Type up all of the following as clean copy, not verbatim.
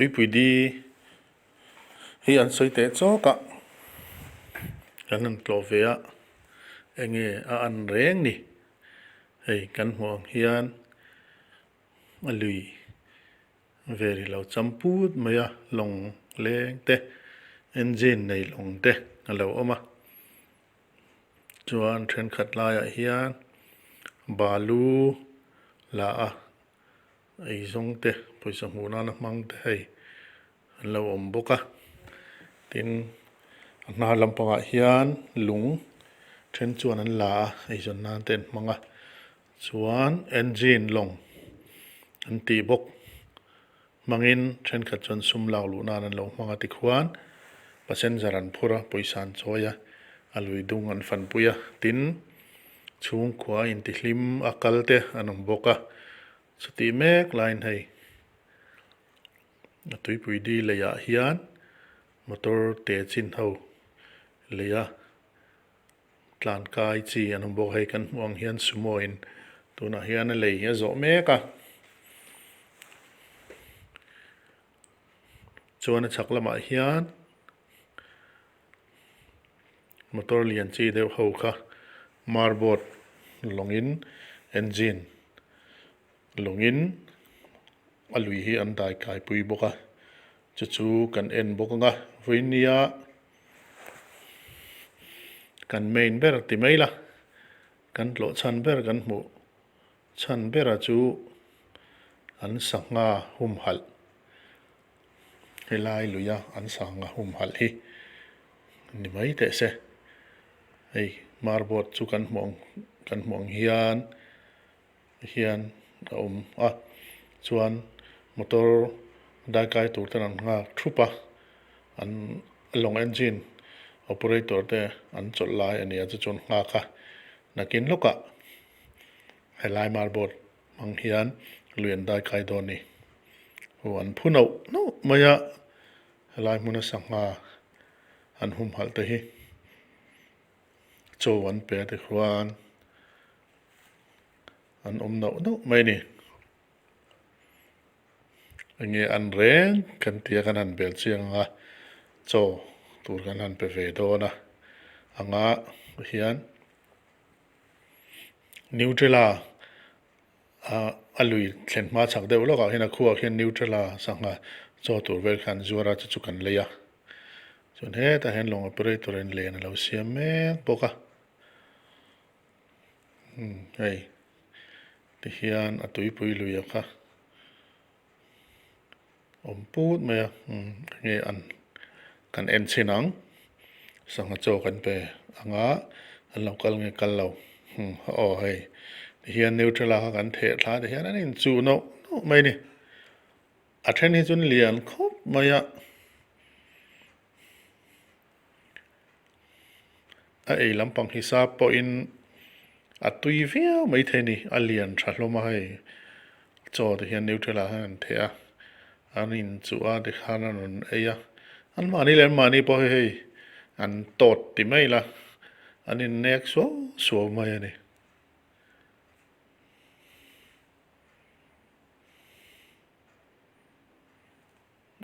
Tuipui di hi an sawi teh chawk a kan han tlawh ve a enge a an reng ni hei kan hmuh ang hian a lui vel hi lo cham put mai a lawng leng te engine nei lawng te a lo awm a chuan thenkhat laiah hian balu la a. Eizawng te pawisa hmuh nana hmang te hei an lo awm bawk a tin a hnar lampangah hian lung then chuan an la a eizawn nan te an hmang a chuan engine lawng an tih bawk hmangin thenkhat chuan sum lak luh nan an lo hmang a tikhuan passenger an phur a pawisa an chawi a a lui dung an fanpui a tin chhungkua intihlim a kal te an awm bawk a. Chutih mek laiin hei a tuipui di leiah hian motor te chin ho leia tlan kai chi an awm bawk a hei kan hmuh ang hian sumo in tunah hian a lei hi a zawh mek a chuan a chhak lamah hian motor lian chi deuh ho kha marboard lawngin engine lawngin a lui hi an dai kai pui bawk a chu chu kan en bawk ang a vawinia kan main ber ti mai la kan tlawh chhan ber kan hmuh chhan bera chu an sangha humhalh. Helai luia an sanga humhalh hi ni mai teh se. Hei marboard chu kan hmuh ang kan hmuh ang hian hian a awm a chuan motor daikai tur ten an nghak thup a an lawng engine operator te an chawlh lai a ni a chu chuan nghak a nakin lawkah helai marboard Hmang hian lui an dai kai dawn ni. Aw an phu nauh nauh mai a, helai hmuna sangha an humhalh te hi chaw an pe a tikhuan an awm nauh nauh mai a ni. Enge an reng kan tia kan han bel chiang ang a, chaw tur kan han pe ve dawn a, anga hian. Nutella ah a lui thlen hma chak deuh lawkah hian a khuaah khian Nutella sangha chaw tur vel kha an zuar a chu chu kan lei a chuan hetah hian lawng operator in len a lo siam mek bawk a umm hei tihian a tuipui lui a kha. Awm put mai a enge an kan en chhin ang sangha chaw kan pe anga an lo kal nge kal lo aw hei tihian neutral a kha kan theh thla tihian an inchuh nauh nauh mai a ni a then hi chuan lian khawp mai a. A ei lampang hi sap pawhin a tui viau maithei a ni a lian tha hlawm a hei chaw te hian neutral ah hian an theh a an inchuh a tikhan an rawn ei a anmahni leh anmahni pawh hi hei an tawt ti mai ila an innek suau suau mai a ni.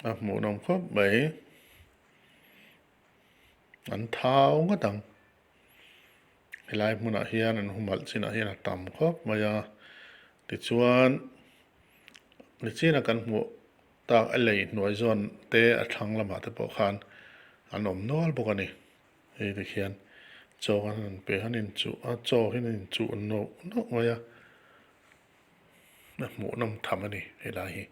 A hmuhnawm khawp mai. An thau ngawt ang. Helai hmunah hian an humhalh chinah hian a tam khawp mai a. Tichuan nichina kan hmuh tak a lei hnuai zawn te a thlang lamah te pawh khan an awm nual bawk a ni. Hei te khian chaw an han pe an inchuh a chaw hi an inchuh nawk nawk mai a. A hmuhnawm tham a ni helai hi.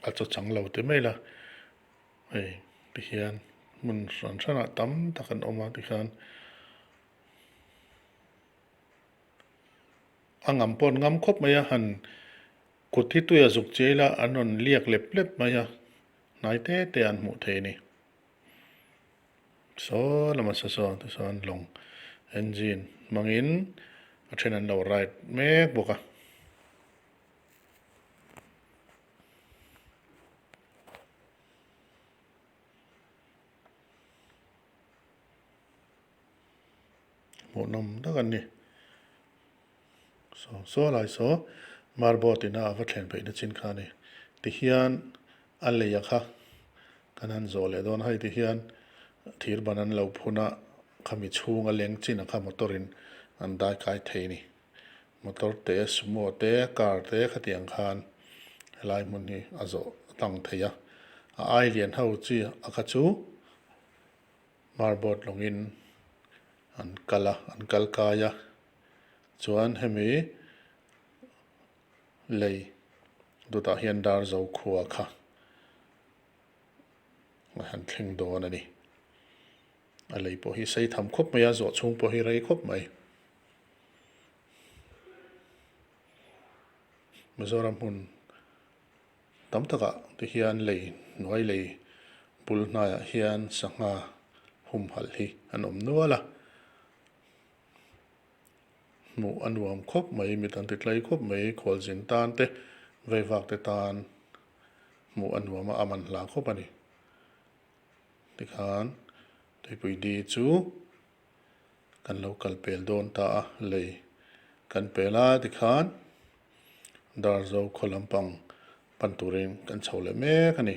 A chaw chang lo ti mai la hei tihian hmun hran hranah tam tak an awm a tikhan a ngam pawh an ngam khawp mai a han kut hi tuia zuk chiai la an rawn liak lep lep mai a hnai te te an hmuh thei a ni. Saw lama sa saw te chuan lawng engine hmangin a then an lo ride mek bawk a. Hmuhnawm tak an ni. Saw saw lai saw marboat ina a va thlen peihna chin kha a ni. Tihian a lei a kha kan han zawh leh dawn a, hei tihian thir ban an lo phun a, khami chhunga leng chin a kha motor in an dai kai thei a ni. Motor te, sumo te, car te khatiang khan helai hmun hi a zawh tlang thei a. A ai lian ho chi a kha chu marboat lawngin an kal a, an kal kai a. Chuan hemi lei dawtah hian Darzo khua kha a han thleng dawn a ni. A lei pawh hi sei tham khawp mai a, zawh chhung pawh hi rei khawp mai. Mizoram hmun tam takah te hian lei hnuai lei bul hnaiah hian sangha humhalh hi an awm nual a. Hmuh a nuam khawp mai, mit an ti tlai khawp mai, khualzin tan te, veivak te tan hmuh a nuam a, a man hla khawp a ni. Tikhan tuipui di chu kan lo kal pel dawn ta a, lei kan pel a tikhan Darzo khaw lampang pan turin kan chho leh mek a ni.